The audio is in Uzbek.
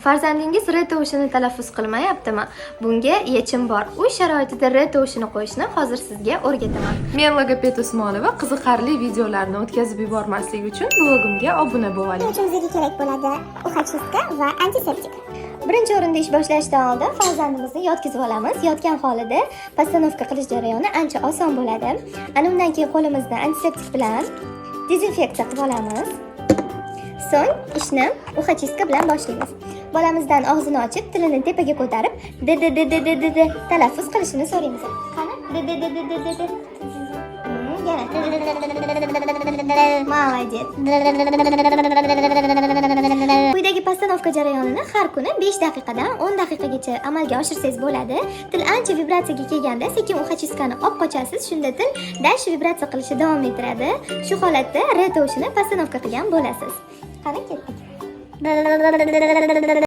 Farzandingiz r tovushini talaffuz qilmayaptimi? Bunga yechim bor. Uy sharoitida r tovushini qo'yishni hozir sizga o'rgataman. Men logoped Usmonova. Qiziqarli videolarni o'tkazib yubormaslik uchun blogimga obuna bo'ling. Buning uchun bizga kerak bo'ladi ухочистка va antiseptik. Birinchi o'rinda ish boshlashdan oldin farzandimizni yotkizib olamiz. Yotgan holida постановка qilish jarayoni ancha oson bo'ladi. Ana undan keyin qo'limizni antiseptik bilan dezinfeksiya qilib olamiz. So'ng ishni ухочистка bilan boshlaymiz. Bolamizdan og'zini ochib, tilini tepaga ko'tarib, d d d d d d d talaffuz qilishini so'raymiz. Qani? D d d d d d d. Yana. Молодец. Quyidagi постановка jarayonini har kuni 5 daqiqadan 10 daqiqagacha amalga oshirsangiz bo'ladi. Til ancha vibratsiyaga kelganda sekin ухочистка ni olib qochasiz. Shunda til дальше vibratsiya qilishni davom ettiradi. Shu holatda r tovushini постановка qilgan bo'lasiz. Qani, ketdik.